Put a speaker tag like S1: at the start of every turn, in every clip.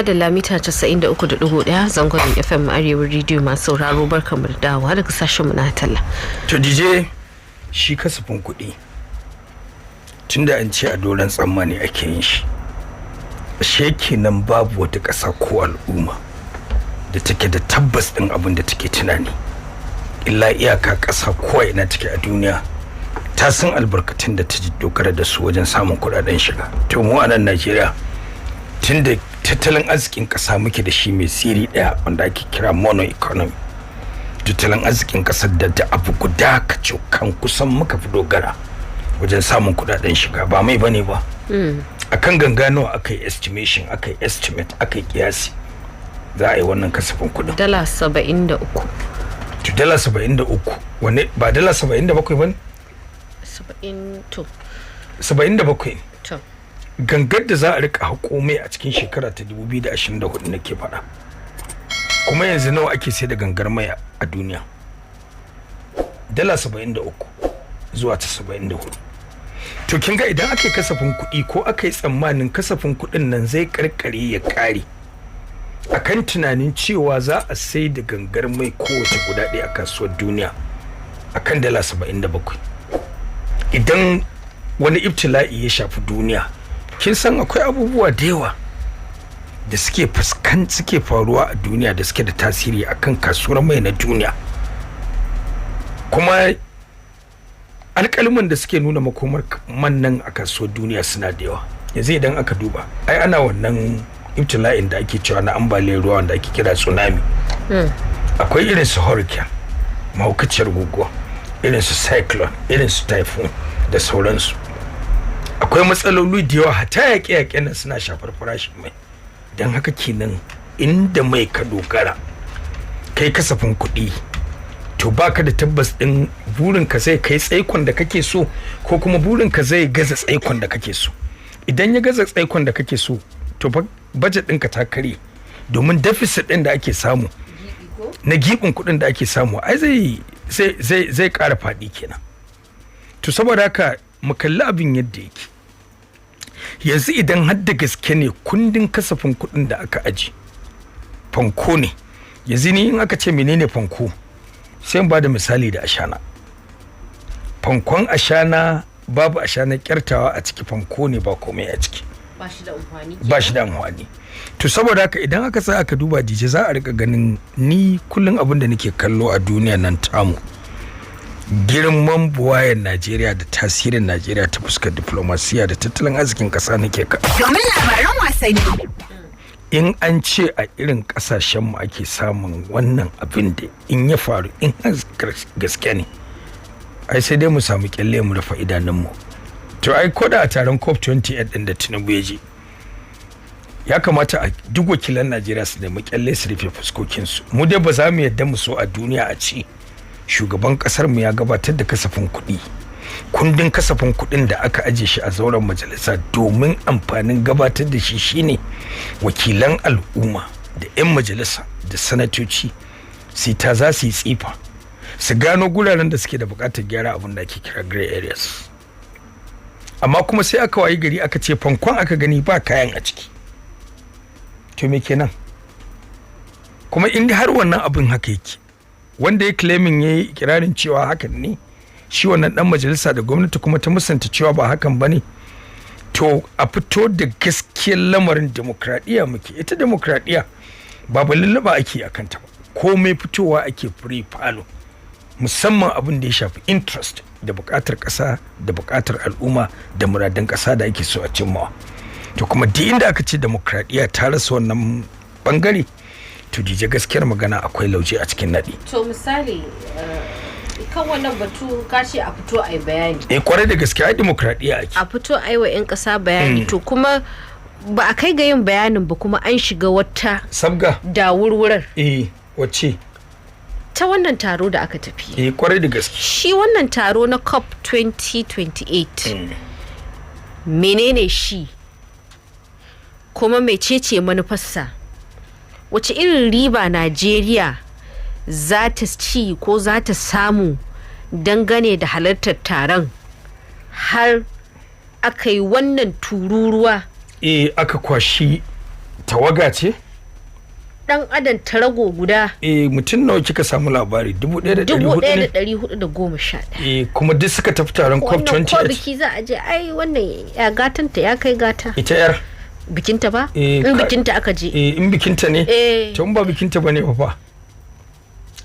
S1: Da mita 93.1 zangon FM Arewa Radio, masu sauraro, barkamu da dawowa daga sashen mu na talla.
S2: To DJ, shi kasafin kuɗi, tunda an ce a doron tsammani ake yin shi, ashe kenan babu wata ƙasa ko al'umma da take da tabbas ɗin abin da take tunani, illa iyaka ƙasa ko ina take a duniya ta san albarkatun da ta dogara da su wajen samun kuɗaɗen shiga. To mu a nan Najeriya, tunda tattalin arzikin ƙasa muke da shi mai tsiri ɗaya wanda ake kira mono economy, tattalin arzikin ƙasar da abu guda ka kan kusan muka fi dogara wajen samun kuɗaɗen shiga, ba mai bane ba. Akan ganga nawa aka yi estimation, aka yi estimate, aka yi kiyasi za a yi wannan kasafin kuɗin?
S1: Dala 73.
S2: To dala 73, wanne ba dala 77 ba ne?
S1: 70 to.
S2: 77 ne.
S1: To.
S2: Gangar da za a rika haƙo mai a cikin shekara ta 2024 nake faɗa. Kuma yanzu nawa ake sai da gangar mai a duniya? Dala 73 zuwa ta 74. To kin ga idan aka yi kasafin kuɗi ko aka yi tsammanin kasafin kuɗin nan zai karkare ya ƙare akan tunanin cewa za a sai da gangar mai kowace guda ɗaya a kasuwar duniya akan dala 77, idan wani ibtila'i ya shafi duniya, kin san akwai abubuwa da yawa da suke fuskan suke faruwa a duniya da suke da tasiri akan kasuwar mai na duniya. Kuma alƙalman da suke nuna makomar man nan a kasuwar duniya suna da yawa. Yanzu idan aka duba, ai ana wannan ibtila'in da ake cewa na ambaliyar ruwa wanda ake kira tsunami, akwai irin su hurricane, mahaukaciyar guguwa, irin su cyclone, irin su typhoon da sauransu. Akwai matsaloli da yawa, hatta yaƙe-yaƙe nan suna shafar farashin mai. Don haka kenan inda mai ka dogara kai kasafin kuɗi, to baka da tabbas ɗin burinka zai kai tsaikon da kake so ko kuma burinka zai gaza tsaikon da kake so. Idan ya gaza tsaikon da kake so, to budget ɗinka ta karye, domin deficit ɗin da ake samu na giɓin kuɗin da ake samu ai zai ƙara faɗi kenan. To saboda haka mu kalli abin yadda yake yanzu. Idan har da gaske ne kundin kasafin kuɗin da aka aji fanko ne, yanzu ni in aka ce menene fanko, sai in bada misali da ashana. Fankon ashana, babu ashana kyartawa a ciki, fanko ne, ba komai a ciki.
S1: Ba shi da amfani.
S2: Ba shi da amfani. To saboda haka idan aka sa aka duba dije, za a rika ganin ni kullum abin da nake kallo a duniya nan tamu, girman buwayen Najeriya da tasirin Najeriya ta fuskar diplomasiya da tattalin arzikin kasa nake ka
S3: Domin labaran wasanni.
S2: In an ce a irin kasashen mu ake samun wannan abin da in ya faru, in har gaske ne, ai sai dai mu samu kyalle mu rufe idanunmu. To ai ko da a taron COP 28 din da Tinubu ya je, ya kamata a duk wakilan Najeriya su nemi kyalle su rufe fuskokinsu. Mu dai ba za mu yadda mu so a duniya a ce shugaban kasar mu ya gabatar da kasafin kuɗi, kundin kasafin kuɗin da aka aje shi a zauren majalisa domin amfanin gabatar da shi shine wakilan al'umma da 'yan majalisa da sanatoci sai ta za su yi tsifa su gano guraren da suke da buƙatar gyara, abin da ake kira grey areas. Amma kuma sai aka wayi gari aka ce fankon aka gani, ba kayan a ciki. To me kenan? Kuma in har wannan abin haka yake, wanda ya claiming, ya yi ikirarin cewa hakan ne, shi wannan dan majalisa da gwamnati kuma ta musanta cewa ba hakan ba ne, to a fito da gaskiyar lamarin. Demokradiyya muke, ita demokradiyya ba lulluɓa ake a kanta ba, komai fitowa ake free falo, musamman abin da ya shafi interest da buƙatar ƙasa da buƙatar al'umma da muradun ƙasa da ake so a cimmawa. To kuma duk inda aka ce demokradiyya ta rasa wannan bangare, to dije, gaskiyar magana akwai lauje a cikin naɗi.
S1: To misali, kan wannan batu ka ce a fito a yi bayani.
S2: Eh, kwarai da gaske, ai demokradiyya ake.
S1: A fito a yi wa 'yan ƙasa bayani. To kuma ba a kai ga yin bayanin ba, kuma an shiga wata
S2: sabga
S1: dawurwurar.
S2: Eh, wacce?
S1: Ta wannan taro da aka tafi.
S2: Eh, kwarai da gaske.
S1: Shi wannan taro na COP 2028, menene shi, kuma mecece manufarsa? Wace irin riba Najeriya za ta ci ko za ta samu dangane da halartar taron har aka yi wannan tururuwa?
S2: Eh, aka kwashi Tawaga ce.
S1: Dan adam tarago guda.
S2: Eh, mutum nawa kika samu labari? 1400 ne?
S1: 1411.
S2: Eh, kuma duk suka tafi taron COP
S1: Wannan ko
S2: 28.
S1: biki za a je, ai wannan ya gatanta ya kai gata.
S2: Ita yar
S1: Bikinta ba?
S2: Eh,
S1: In bikinta aka je.
S2: Eh, in bikinta ne.
S1: Eh.
S2: To, in ba bikinta bane fa,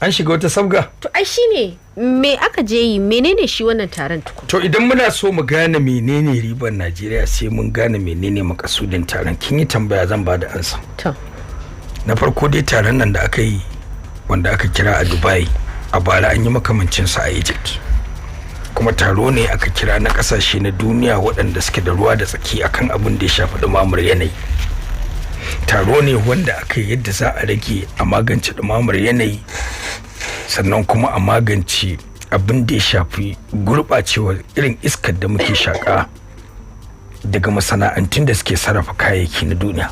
S2: an shiga wata sabga.
S1: To ai shine, me aka je yi? Menene shi wannan taron tukun?
S2: To, idan muna so mu gane menene ribar Najeriya, sai mun gane menene makasudin taron. Kin yi tambaya, zan ba da ansa.
S1: To.
S2: Na farko dai, taron nan da aka yi, wanda aka kira a Dubai, a bara an yi makamancinsa a Egypt. Kuma taro ne aka kira na kasashe na duniya waɗanda suke da ruwa da tsaki akan abin da ya shafi ɗumamar yanayi. Taro ne wanda aka yi yadda za a rage, a magance ɗumamar yanayi, sannan kuma a magance abin da ya shafi gurɓacewar irin iskar da muke shaƙa daga masana'antun da suke sarrafa kayayyaki na duniya.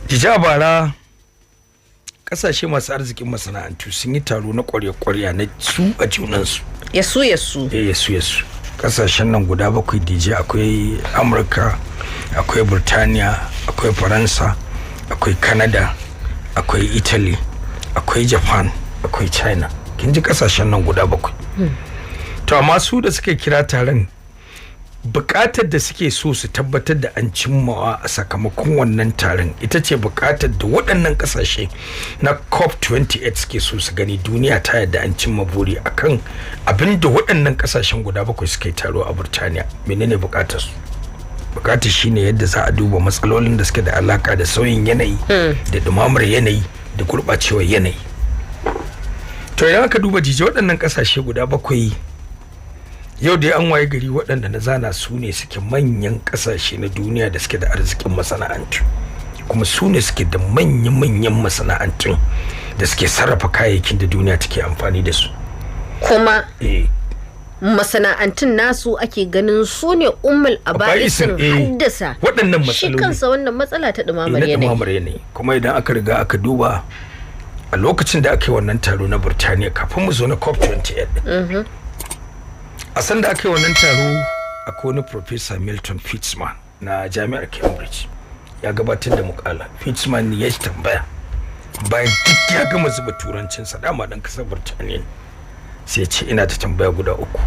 S2: Jija, bara kasashe masu arzikin masana'antu sun yi taro na kwarya-kwarya na su a junansu.
S1: Yasu yasu.
S2: Eh, yasu yasu. Kasashen nan guda bakwai, DJ, akwai Amurka, akwai Burtaniya, akwai Faransa, akwai Canada, akwai Italy, akwai Japan, akwai China. Kin ji kasashen nan guda bakwai. To, amma su da suka kira taron, bukatar da suke so su tabbatar da an cimmawa a sakamakon wannan taron ita ce bukatar da waɗannan ƙasashe na COP 28 suke so su gani duniya ta yadda an cimma buri akan abin da waɗannan ƙasashen guda bakwai suka yi taro a Burtaniya. Menene bukatar su? Bukatar shine yadda za a duba matsalolin da suke da alaka da sauyin yanayi da dumamar yanayi da gurɓacewar yanayi. To, idan aka duba, jije, waɗannan ƙasashe guda bakwai, yau dai an waye gari waɗanda na zana su ne suke manyan ƙasashe na duniya da suke da arzikin masana'antu, kuma su ne suke da manyan-manyan masana'antun da suke sarrafa kayayyakin da duniya take amfani da su.
S1: Kuma
S2: eh
S1: masana'antun nasu ake ganin su ne ummul aba'isin
S2: aba'isin, eh,
S1: haddasa
S2: waɗannan
S1: shi
S2: matsaloli.
S1: kansa wannan matsala ta ɗumamar
S2: na
S1: yanayi.
S2: ɗumamar yanayi. Kuma idan aka riga aka duba, a lokacin da aka yi wannan taro na Burtaniya, kafin mu zo na COP 28 din, a san da aka yi wannan taro, akwai wani Professor Milton Fitzman na Jami'ar Cambridge ya gabatar da mukala. Fitzman ya tambaya, bayan duk ya gama zuba turancinsa, dama dan kasar Burtaniya ne, sai ya ce, "Ina da tambaya guda uku.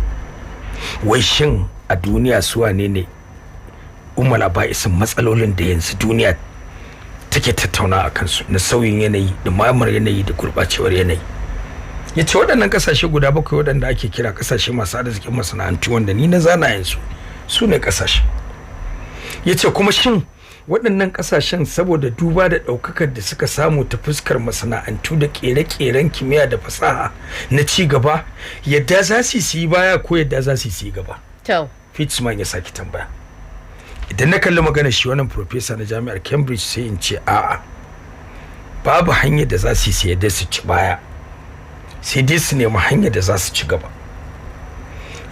S2: Wai shin a duniya su wane ne ummul aba'isin matsalolin da yanzu duniya take tattauna a kansu na sauyin yanayi, ɗumamar yanayi da gurɓacewar yanayi?" Ya ce waɗannan ƙasashe guda bakwai waɗanda ake kira ƙasashe masu arzikin masana'antu, wanda ni na zana yanzu, su ne ƙasashe. Ya ce kuma shin waɗannan ƙasashen, saboda duba da ɗaukakar da suka samu ta fuskar masana'antu da ƙere-ƙeren kimiyya da fasaha na ci gaba, yadda za su yi baya ko yadda za su yi gaba?
S1: To.
S2: Fitzman ya sake tambaya. Idan na kalli magana shi wannan professor na Jami'ar Cambridge, sai in ce a'a, babu hanyar da za su yi yadda su ci baya, sai dai su nemi hanyar da za su ci gaba.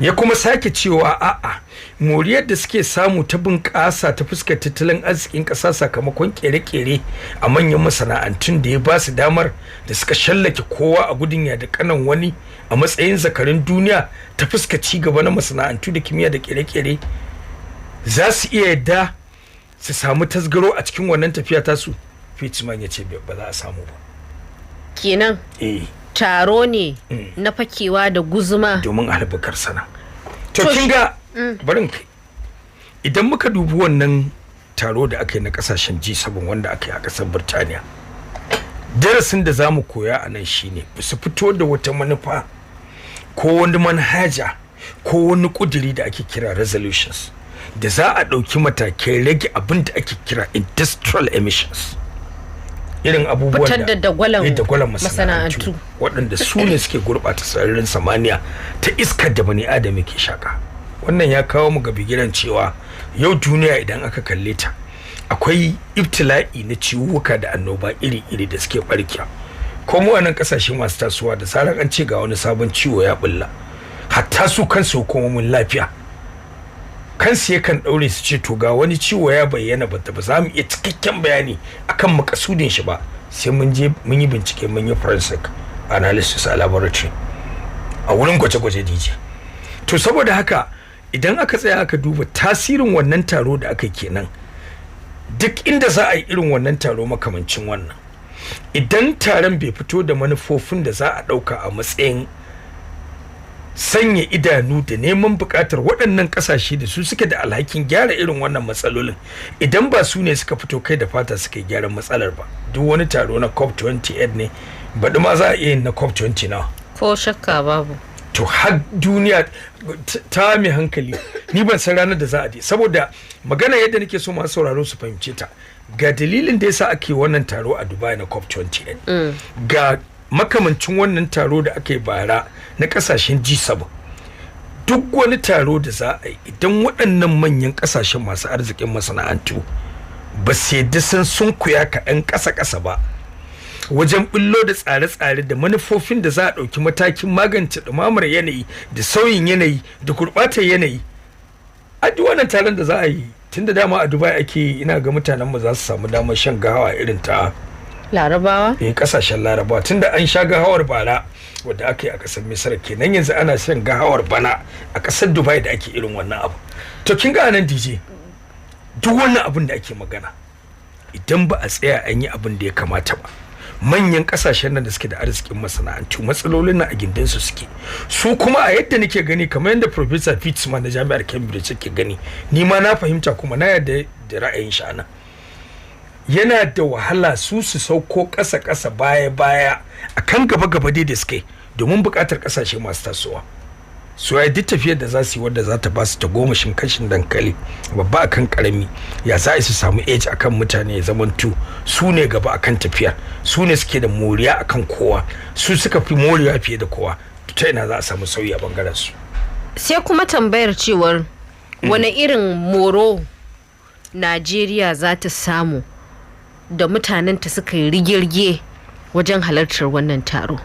S2: Ya kuma sake cewa a'a, moriyar da suke samu ta bunƙasa ta fuskar tattalin arzikin ƙasa sakamakon ƙere-ƙere a manyan masana'antun da ya ba su damar da suka shallake kowa a gudun ya da kanan wani a matsayin zakarin duniya ta fuskar ci gaba na masana'antu da kimiyya da ƙere-ƙere, za su iya yadda su samu tasgaro a cikin wannan tafiya tasu? Fitzman ya ce ba za a samu ba.
S1: Kenan
S2: eh
S1: taro ne na fakewa da guzuma
S2: domin albakar sana. To, kin ga, barin kai, idan muka dubi wannan taro da aka yi na kasashen G7 wanda aka yi a kasar Birtaniya, darasin da za mu koya a nan shine ba su fito da wata manufa ko wani manhaja ko wani kuduri da ake kira resolutions da za a ɗauki matakai rage abin da ake kira industrial emissions, irin abubuwan
S1: fitar da dagwalon
S2: dagwalon masana'antu,
S1: masana'antu.
S2: Waɗanda su ne suke gurɓata sararin samaniya ta iskar da bani adam ke shaka. Wannan ya kawo mu ga bigiran cewa yau duniya idan aka kalle ta, akwai ibtila'i na ciwuka da annoba iri-iri da suke barkewa. Ko mu a nan kasashe masu tasowa, da zarar an ce ga wani sabon ciwo ya bulla, hatta su kansu hukumomin lafiya kansu yakan ɗaure su ce, "To, ga wani ciwo ya bayyana, ba ba za mu iya cikakken bayani akan makasudin shi ba sai mun je mun yi bincike, mun yi forensic analysis a laboratory, a wurin gwaje-gwaje." DJ, to, saboda haka idan aka tsaya aka duba tasirin wannan taro da aka yi kenan. Duk inda za a yi irin wannan taro makamancin wannan, idan taron bai fito da manufofin da za a ɗauka a matsayin sanya idanu da neman buƙatar waɗannan ƙasashe da su suke da alhakin gyara irin wannan matsalolin, idan ba su ne suka fito kai da fata suka yi gyaran matsalar ba, duk wani taro na COP 28 ne, baɗi ma za a iya yin na COP 20 nawa.
S1: Ko shakka babu.
S2: To, har duniya ta mai hankali, ni ban san ranar da za a je, saboda magana yadda nake so masu sauraro su fahimce ta, ga dalilin da yasa ake wannan taro a Dubai na COP 28, ga makamancin wannan taro da aka yi bara na kasashen G7. Duk wani taro da za a yi, idan waɗannan manyan kasashen masu arzikin masana'antu ba su yadda sun sunkuya kaɗan ƙasa-ƙasa ba wajen bullo da tsare-tsare da manufofin da za a ɗauki matakin magance ɗumamar yanayi da sauyin yanayi da gurɓatar yanayi, a duk wannan taron da za a yi, tun da dama a Dubai ake yi, ina ga mutanen mu za su samu damar shan gahawa irin ta
S1: Larabawa.
S2: Kasashen Larabawa, tun da an sha gahawar bara wadda aka yi a ƙasar Misar kenan, yanzu ana shan gahawar bana a ƙasar Dubai da ake irin wannan abu. To, kin ga anan DJ, duk wannan abin da ake magana, idan ba a tsaya an yi abin da ya kamata ba, manyan kasashen nan da suke da arzikin masana'antu, matsalolin nan a gindin su suke. Su kuma a yadda nake gani, kamar yadda Professor Fitzman na Jami'ar Cambridge yake gani, ni ma na fahimta kuma na yarda da ra'ayin shi anan, yana da wahala su su sauko ƙasa ƙasa, baya baya, akan gaba gaba dai da suke domin buƙatar ƙasashe masu tasowa. Su ya duk tafiyar da za su yi wadda za ta ba su ta gomashin kashin dankali babba akan karami, ya za su samu edge akan mutane, ya zamanto su ne gaba akan tafiyar, su ne suke da moriya akan kowa, su suka fi moriya fiye da kowa, ta ina za a samu sauyi a bangaren su?
S1: Sai kuma tambayar cewar wani irin moro Najeriya za ta samu da mutanenta suka yi rigirge wajen halartar wannan taro.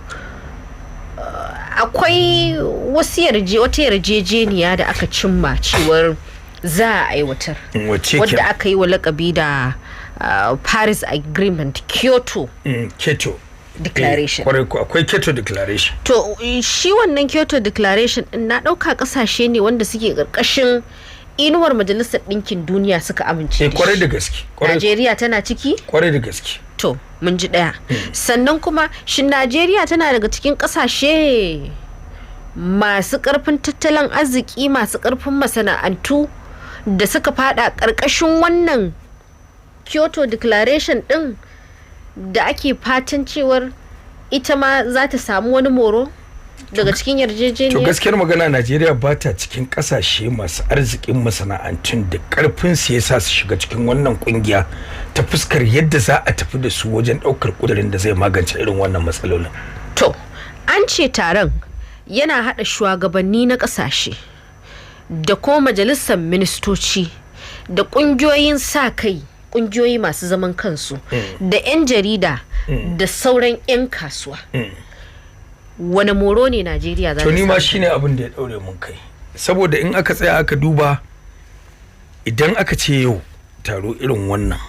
S1: Akwai wasu wata yarjejeniya da aka cimma cewar za a aiwatar,
S2: Wace?
S1: wadda aka yi wa lakabi da Paris Agreement, Kyoto
S2: Kyoto
S1: Declaration.
S2: Kwarai ko, akwai Kyoto Declaration.
S1: To, shi wannan Kyoto Declaration din, na ɗauka ƙasashe ne wanda suke ƙarƙashin inuwar Majalisar Ɗinkin Duniya suka amince da
S2: Kwarai
S1: shi.
S2: da gaske, kwarai.
S1: Najeriya tana ciki?
S2: Kwarai da gaske.
S1: To, mun ji ɗaya. Sannan kuma, shin Najeriya tana daga cikin ƙasashe masu ƙarfin tattalin arziki, masu ƙarfin masana'antu da suka fada ƙarƙashin wannan Kyoto Declaration ɗin da ake fatan cewar ita ma za ta samu wani moro daga cikin
S2: To,
S1: yarjejeniyar?
S2: gaskiyar magana, Najeriya ba ta cikin kasashe masu arzikin masana'antun da karfin su yasa su shiga cikin wannan kungiya ta fuskar yadda za a tafi da su wajen daukar kudirin da zai magance irin wannan matsalolin.
S1: To, an ce taron yana haɗa shugabanni na ƙasashe da kuma majalisar ministoci da ƙungiyoyin sa kai, ƙungiyoyi masu zaman kansu, da 'yan jarida da sauran 'yan kasuwa. Wane moro ne Najeriya za
S2: To,
S1: ta
S2: ni ma
S1: samu?
S2: shine abin da ya daure mun kai, saboda in aka tsaya aka duba, idan aka ce yau taro irin wannan,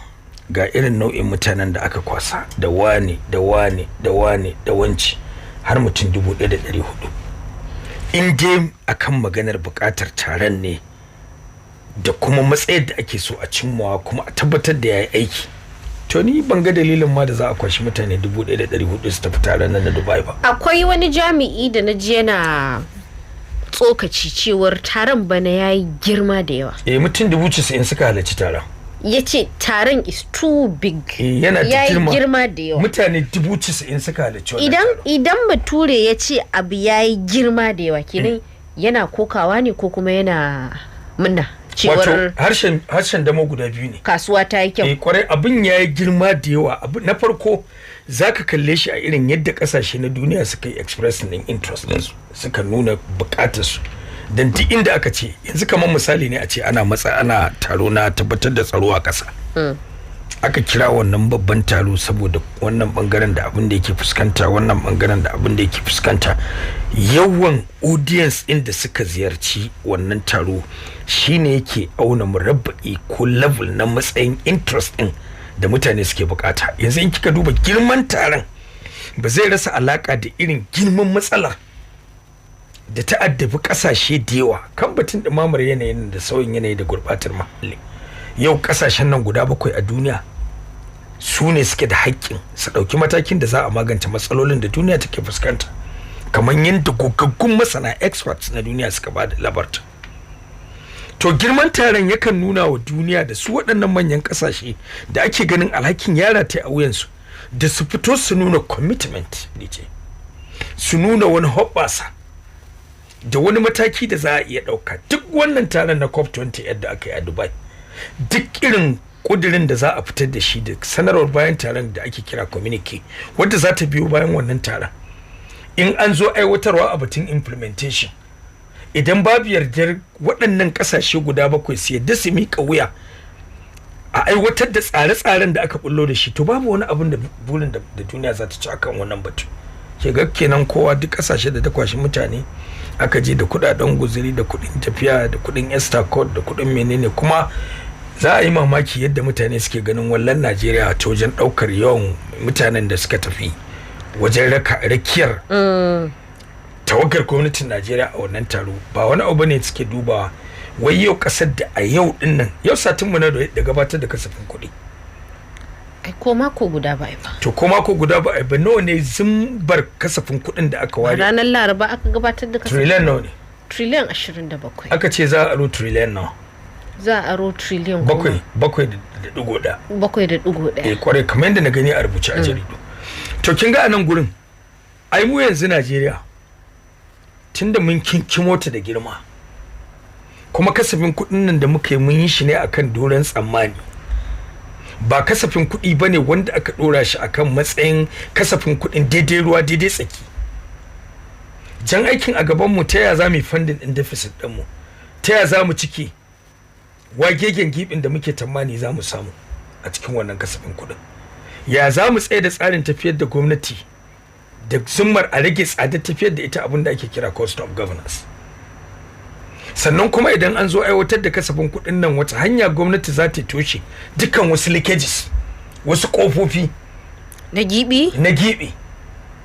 S2: ga irin nau'in mutanen da aka kwasa, da wane da wane da wane da wanci, har mutum 1,400, in dai akan maganar buƙatar taron ne da kuma matsayar da ake so a cimmawa kuma a tabbatar da ya yi aiki, to ni ban ga dalilin ma da za a kwashi mutane 1,400 su tafi taron nan na Dubai ba.
S1: Akwai wani jami'i da na ji yana tsokaci cewar taron bana ya yi girma da yawa.
S2: Eh, mutum 90,000 suka halarci taron.
S1: Ya ce taron is too big.
S2: Eh, yana da
S1: ya yi
S2: girma.
S1: Girma da yawa.
S2: Mutane 90,000 suka halarci wannan
S1: Idan
S2: taron.
S1: idan bature ya ce abu ya yi girma da yawa, kenan yana kokawa ne ko kuma yana murna
S2: Wato
S1: cewar
S2: harshen damo guda biyu ne.
S1: kasuwa ta yi kyau?
S2: Eh, kwarai, abin ya yi girma da yawa. Abu na farko, zaka kalle shi a irin yadda kasashe na duniya suka yi expressing din interest ɗinsu, suka nuna bukatar su, dan duk inda aka ce yanzu, kamar misali ne, a ce ana matsa ana taro na tabbatar da tsaro a ƙasa, aka kira wannan babban taro saboda wannan bangaren da abin da yake fuskanta, wannan bangaren da abin da yake fuskanta, yawan audience ɗin da suka ziyarci wannan taro shine yake auna murabba'i ko level na matsayin interest ɗin da mutane suke bukata. Yanzu in kika duba girman taron, ba zai rasa alaka da irin girman matsalar da ta addabi kasashe da yawa kan batun ɗumamar yanayin da sauyin yanayi da gurbatar muhalli. Yau kasashen nan guda bakwai a duniya su ne suke da haƙƙin su ɗauki matakin da za a magance matsalolin da duniya take fuskanta, kamar yadda gogaggun masana, experts na duniya, suka ba da labarta. To, girman taron yakan nuna wa duniya da su waɗannan manyan ƙasashe da ake ganin alhakin yara ta a wuyansu da su fito su nuna commitment ne, ce su nuna wani hoɓɓasa da wani mataki da za a iya ɗauka. Duk wannan taron na COP 28 da aka yi a Dubai, duk irin kudirin da za a fitar da shi da sanarwar bayan taron da ake kira communique, wadda za ta biyo bayan wannan taron, in an zo aiwatarwa a batun implementation, idan babu yardar waɗannan ƙasashe guda bakwai su yadda su miƙa wuya a aiwatar da tsare-tsaren da aka bullo da shi, to babu wani abin da burin da duniya za ta ci akan wannan batu. Ke ga kenan kowa, duk ƙasashe da ta kwashi mutane aka je da kudaden guzuri da kudin tafiya da kudin code da kudin menene. Kuma za a yi mamaki yadda mutane suke ganin wallan Najeriya ta wajen daukar yawan mutanen da suka tafi wajen rakiyar tawagar gwamnatin Najeriya a wannan taro. Ba wani abu ne suke dubawa, wai yau kasar da a yau din nan, yau satin mu na da gabatar da kasafin kuɗi.
S1: Ai ko mako guda ba ai ba.
S2: To, ko mako guda ba ai ba, nawa ne zimbar kasafin kuɗin da aka ware?
S1: Ranar Laraba aka gabatar da kasafin.
S2: Trillion nawa ne?
S1: Trillion 27.
S2: Aka ce za a aro trillion nawa?
S1: Za a aro trillion
S2: 7.1.
S1: 7.1.
S2: Eh kwarai, kamar yadda na gani a rubuce a jaridu. To, kin ga a nan gurin ai mu yanzu Najeriya, tunda mun kinkimo ta da girma, kuma kasafin kuɗin nan da muka yi, mun yi shi ne akan doron tsammani, ba kasafin kuɗi ba ne wanda aka ɗora shi akan matsayin kasafin kuɗin daidai ruwa daidai tsaki. Jan aikin a gabanmu, ta ya za mu yi funding ɗin deficit ɗinmu, ta ya za mu cike wagegen gibin da muke tamani za mu samu a cikin wannan kasafin kuɗin, ya za mu tsaye da tsarin tafiyar da gwamnati da zummar a rage tsadar tafiyar da ita, abin da ake kira cost of governance. Sannan kuma idan an zo aiwatar da kasafin kuɗin nan, wata hanya gwamnati za ta toshe dukkan wasu leakages, wasu ƙofofi
S1: na gibi.
S2: Na gibi,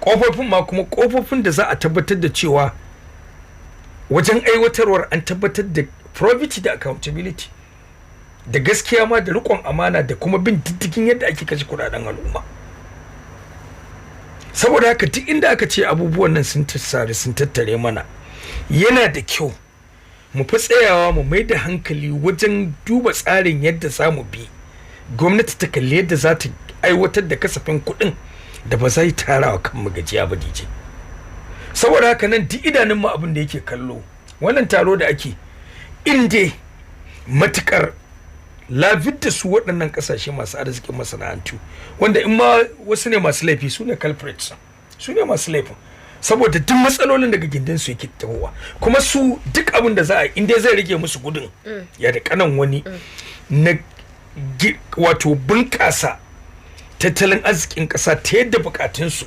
S2: ƙofofin ma kuma ƙofofin da za a tabbatar da cewa wajen aiwatarwar an tabbatar da probity da accountability da gaskiya ma da riƙon amana da kuma bin diddigin yadda ake kashe kuɗaɗen al'umma. Saboda haka duk inda aka ce abubuwan nan sun tattare, sun tattare mana, yana da kyau mu fi tsayawa mu mai da hankali wajen duba tsarin yadda za mu bi gwamnati ta kalli yadda za ta aiwatar da kasafin kuɗin da ba zai tara wa kanmu gajiya ba, DJ. Saboda haka nan duk idanun mu abin da yake kallo wannan taro da ake, inda matukar labid da su waɗannan ƙasashe masu arzikin masana'antu, wanda in ma wasu ne masu laifi, su ne culprits, su ne masu laifin, saboda duk matsalolin daga gindin su yake tahowa. Kuma su duk abin da za a yi, in dai zai rage musu gudun ya da kanan wani na wato bunƙasa tattalin arzikin ƙasa ta yadda bukatunsu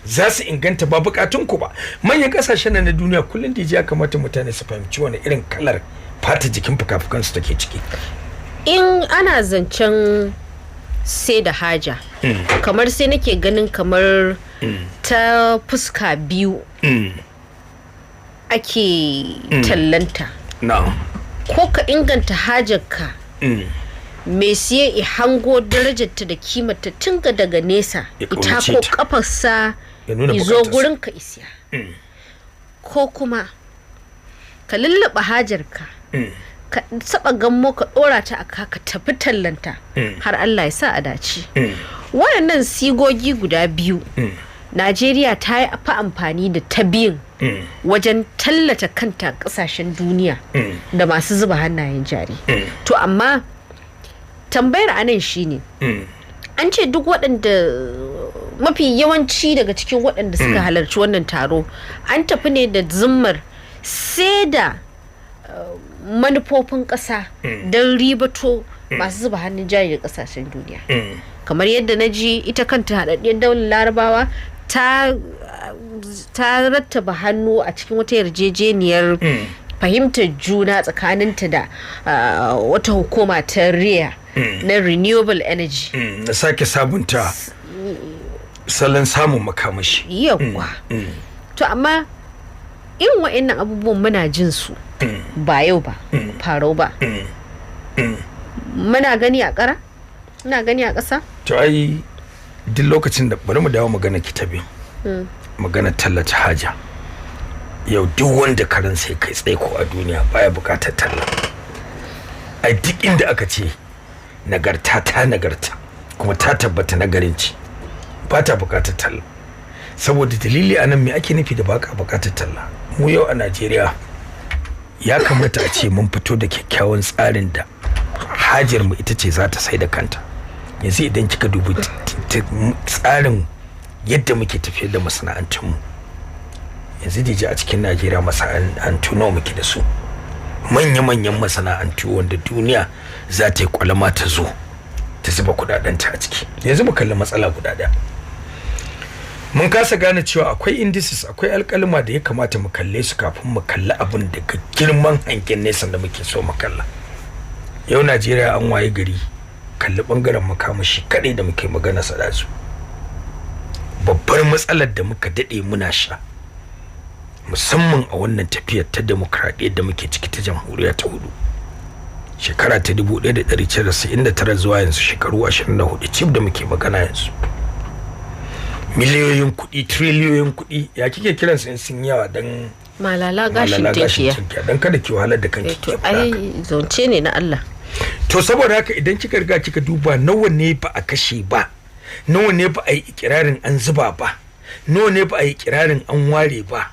S2: za su inganta, ba bukatun ku ba. Manyan ƙasashen nan na duniya kullum da ya kamata mutane su fahimci wani irin kalar fata jikin fuka-fukansu take ciki.
S1: In ana zancen sai da haja, kamar sai nake ganin kamar ta fuska biyu ake tallanta.
S2: Na'am.
S1: Ko ka inganta hajarka, mai siye i hango darajarta da kimarta tun ga daga nesa,
S2: Ya
S1: ita
S2: ƙaunace
S1: ko
S2: ta.
S1: kafarsa
S2: Ya nuna
S1: izo
S2: bukatarsa.
S1: gurin ka isiya, ko kuma ka lullaba hajarka, ka saba gammo, ka dora ta a ka tafi tallanta har Allah ya sa a dace. Waɗannan sigogi guda biyu, Najeriya ta yi fa amfani da ta biyun wajen tallata kanta kasashen duniya da masu zuba hannayen jari. To, amma tambayar anan shine, an ce duk waɗanda, mafi yawanci daga cikin waɗanda suka halarci wannan taro, an tafi ne da zummar sai da manufofin ƙasa don ribato masu zuba hannun jari da ƙasashen duniya. Kamar yadda na ji, ita kanta Haɗaɗɗiyar Daular Larabawa ta rattaba hannu a cikin wata yarjejeniyar fahimtar juna tsakaninta da wata hukuma ta REA na renewable energy.
S2: Na sake sabunta salon samun makamashi.
S1: Yawwa. To, amma irin wa'annan abubuwan muna jin su ba yau ba, farau ba. Muna gani a ƙara, muna gani a ƙasa.
S2: To ai duk lokacin da, bari mu dawo magana kitabi, magana tallata haja. Yau duk wanda karan sai kai tsaiko a duniya baya bukatar talla. Ai duk inda aka ce nagarta ta nagarta kuma ta tabbata nagarin ci, ba ta bukatar talla. Saboda dalili anan, me ake nufi da baka bukatar talla? Mu yau a Najeriya ya kamata a ce mun fito da kyakkyawan tsarin da hajar mu ita ce za ta sai da kanta. Yanzu idan kika dubi tsarin yadda muke tafiyar da masana'antunmu yanzu dije a cikin Najeriya, masana'antu nawa muke da su? Manya-manyan masana'antu wanda duniya za ta yi kwalama ta zo ta zuba kudadenta a ciki. Yanzu mu kalli matsala guda ɗaya. Mun kasa gane cewa akwai indices, akwai alkalima da ya kamata mu kalle su kafin mu kalli abin daga girman hangen nesa da muke so mu kalla. Yau Najeriya an waye gari, kalli bangaren makamashi kadai da muke magana su, babbar matsalar da muka dade muna sha, musamman a wannan tafiyar ta demokradiyyar da muke ciki ta jamhuriya ta hudu, shekara ta 1999 zuwa yanzu, shekaru 24 cif da muke magana yanzu, miliyoyin kuɗi, triliyoyin kuɗi, ya kike kiransu in sun yawa don
S1: Malala gashin
S2: malala gashin
S1: tinkiya.
S2: Tinkiya, don kada ki wahalar da kanki.
S1: To
S2: Ki faɗa haka.
S1: Ai zance ne na Allah.
S2: To saboda haka idan kika riga kika duba nawa ne ba a kashe ba, nawa ne ba a yi ikirarin an zuba ba, nawa ne ba a yi ikirarin an ware ba,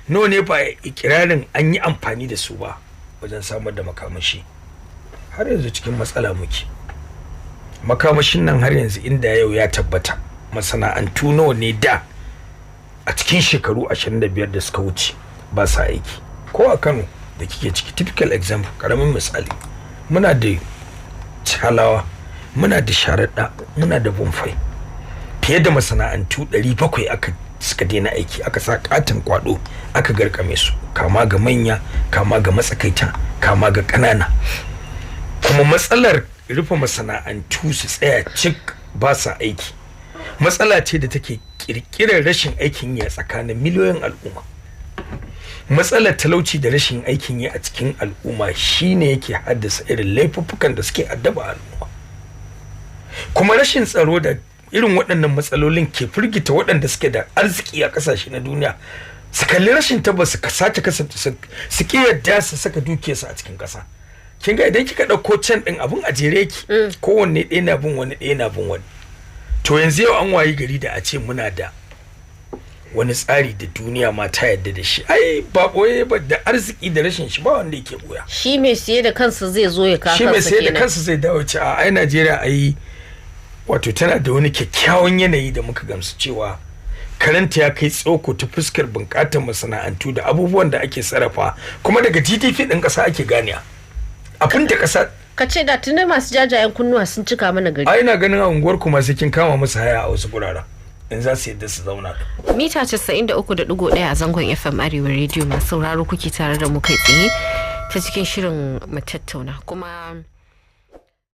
S2: nawa ne ba a yi ikirarin an yi amfani da su ba wajen samar da makamashi, har yanzu cikin matsala muke. Makamashin nan har yanzu, inda yau ya tabbata masana'antu nawa ne da a cikin shekaru 25 da suka wuce ba sa aiki? Ko a Kano da kike ciki, typical example, karamin misali, muna da Calawa, muna da Sharaɗa, muna da Bonfai, fiye da masana'antu 700 aka suka daina aiki, aka sa katin kwado aka garkame su, kama ga manya, kama ga matsakaita, kama ga ƙanana. Kuma matsalar rufe masana'antu su tsaya cik ba sa aiki, matsala ce da take kirkirar rashin aikin yi a tsakanin miliyoyin al'umma. Matsalar talauci da rashin aikin yi a cikin al'umma shine yake haddasa irin laifuffukan da suke addaba al'umma. Kuma rashin tsaro da irin waɗannan matsalolin ke firgita waɗanda suke da arziki a ƙasashe na duniya su kalli rashin tabbas, su sace kasance, su ƙi yadda su saka dukiyarsu a cikin ƙasa. Kin ga idan kika ɗauko can ɗin abun a jere ki, kowanne ɗaya na bin wani, ɗaya na bin wani. To yanzu yau an wayi gari da a ce muna da wani tsari da duniya ma ta yadda da shi, ai ba ɓoye ba, da arziki da rashin shi ba wanda yake ɓoya.
S1: Shi mai siye da kansa zai zo ya kawo
S2: Shi mai
S1: kansa
S2: sayar da
S1: kenan.
S2: kansa zai dawo ce a ai Najeriya ai wato tana da wani kyakkyawan yanayi da muka gamsu cewa karanta ya kai tsoko ta fuskar bunƙatar masana'antu da abubuwan da ake sarrafa. Kuma daga GDP ɗin ƙasa ake ganewa abin da ƙasa
S1: Ka ce da tuni masu jajayen kunnuwa sun cika mana gari.
S2: Ai ina ganin a unguwar kuma sai kin kama musu haya a wasu guraren in za su yadda su zauna.
S1: Mita 93.1 a zangon FM, Arewa Radio. Masu sauraro, kuke tare da mu kai tsaye ta cikin shirin Mu Tattauna. Kuma